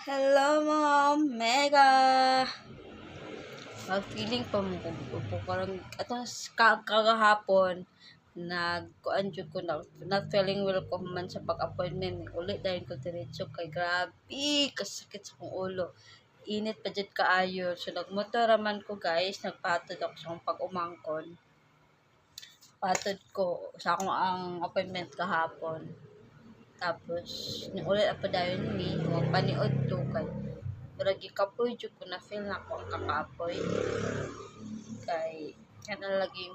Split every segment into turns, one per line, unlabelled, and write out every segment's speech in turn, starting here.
Hello, mga omega! Mag-feeling pa mo kung upo karon atong kagahapon nag kuan jud ko na, not feeling well ko man sa pag-appointment. Uli dayon ko diretso kay grabe kasakit sa akong ulo. Init pa jud kaayo. So nagmotor man ko, guys, nagpatod ako sa akong pag-umangkon. Patod ko sa akong ang appointment kahapon. Tapos niulit pa dayon mi paniud to kay murag gikapoy jud ko, na feel na ako ang kakapoy kay kana lagi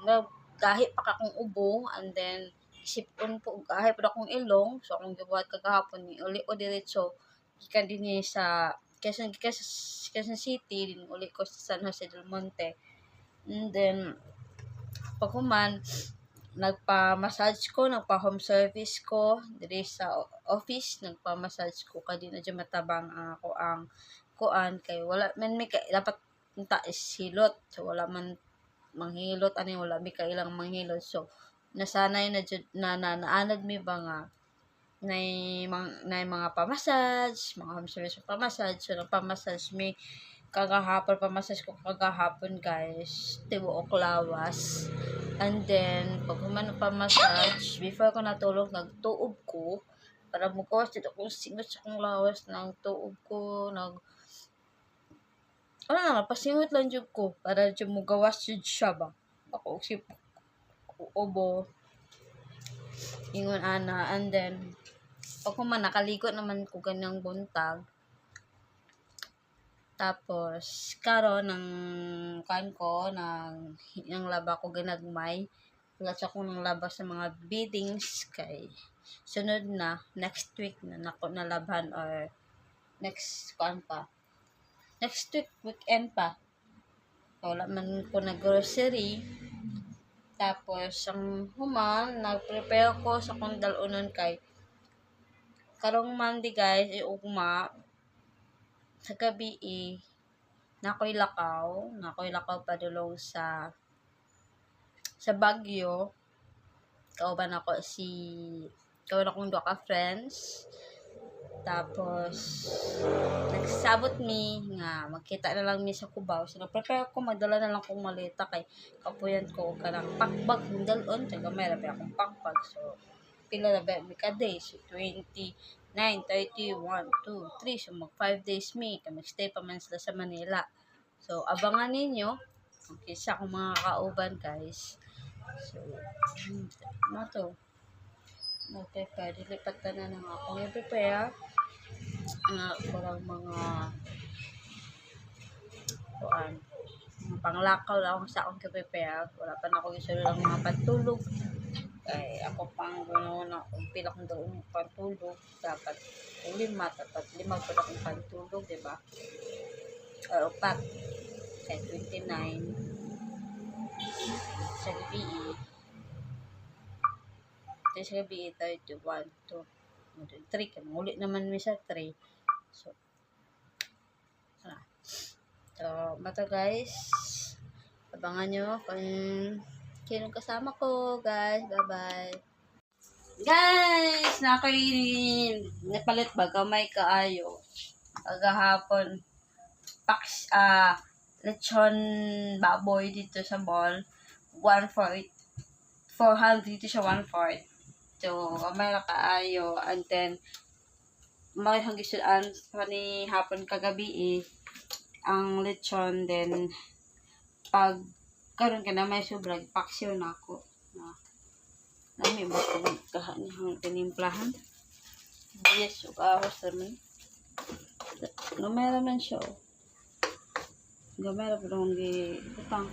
gahi pa ka akong ubo and then isipon po, gahi pa akong ilong. So akong gibuhat kagahapon, ni uli ko diretso gikan dinhi sa Quezon, Quezon, Quezon City din uli ko sa San Jose del Monte. And then paghuman, nagpa-massage ko, nagpa-home service ko diri sa office, nagpa-massage ko kay di na jud matabang ang ako ang kuan kay wala man mi kay dapat unta is hilot. So wala man manghilot ani, wala mi kailang manghilot. So nasanay na jud na, na naanad mi ba nga nay mga pa-massage, mga home service pa-massage. So nagpa-massage mi kagahapon, pa-massage ko kagahapon, guys, tibuok lawas. And then pag human pa-massage, before ko natulog, nagtuob ko para mugawas dito akong singot sa akong lawas. Nang tuob ko, nag ano na, pasingot lang jud ko para jud mugawas jud siya ba ako og sipok, ubo, ingon ana. And then pag human, nakaligo naman ko ganyang buntag. Tapos karon ng kuan ko nang ng laba ko ginagmay, wala sa akong nang laba sa mga beddings kay sunod na next week na nako nalabhan or next kuan pa, next week weekend pa. Wala man ko nag grocery. Tapos ang human, nag-prepare ko sa akong dal-onon kay karong Monday, guys, ay ugma sa gabi eh, nakoy lakaw padulong sa Baguio. Kauban ako si kauban akong duha ka friends. Tapos nagsabot mi nga magkita na lang mi sa Cubao. So nag-prepare ako, magdala na lang kong maleta kay kapuyan ko kanang pakbag kong dalon kay gamay ra ba akong pakbag. So pila na ba mi ka days? So 29, 30, 1, 2, 3. So mag 5 days mi kay magstay pa man sila sa Manila. So abangan ninyo kung kinsa akong mga kauban, guys. So mo to nag-prepare, dili pa tanan ang akong i-prepare ang ako lang mga kuan, mga panglakaw lang ako sa akong prepare. Wala pa na ako gisulod ang mga pantulog kay ako pang ganoon na kung pila kong dalon pantulog. Dapat kung lima, dapat lima pa akong pantulog, di ba, or upat kay 29 sa gabi eh. Sa gabi 31, 2, 3 kay muli naman mi sa 3. So ah. So mato, guys, abangan nyo kung sino kasama ko, guys. Bye bye, guys. Nakoy napalit ba gamay kaayo kagahapon, paks lechon baboy dito sa mall, 1 4 400 dito siya, 1 4. So gamay ra kaayo. And then may hanggang pa ni hapon kagabi eh, ang lechon. Then pag karon ka na may sobra, paksiw na ako na nami ba kung kahanihang tinimplahan. Yes, ug ahos naman, gamay raman siya, oh. Gamay ra pud akong gi butang.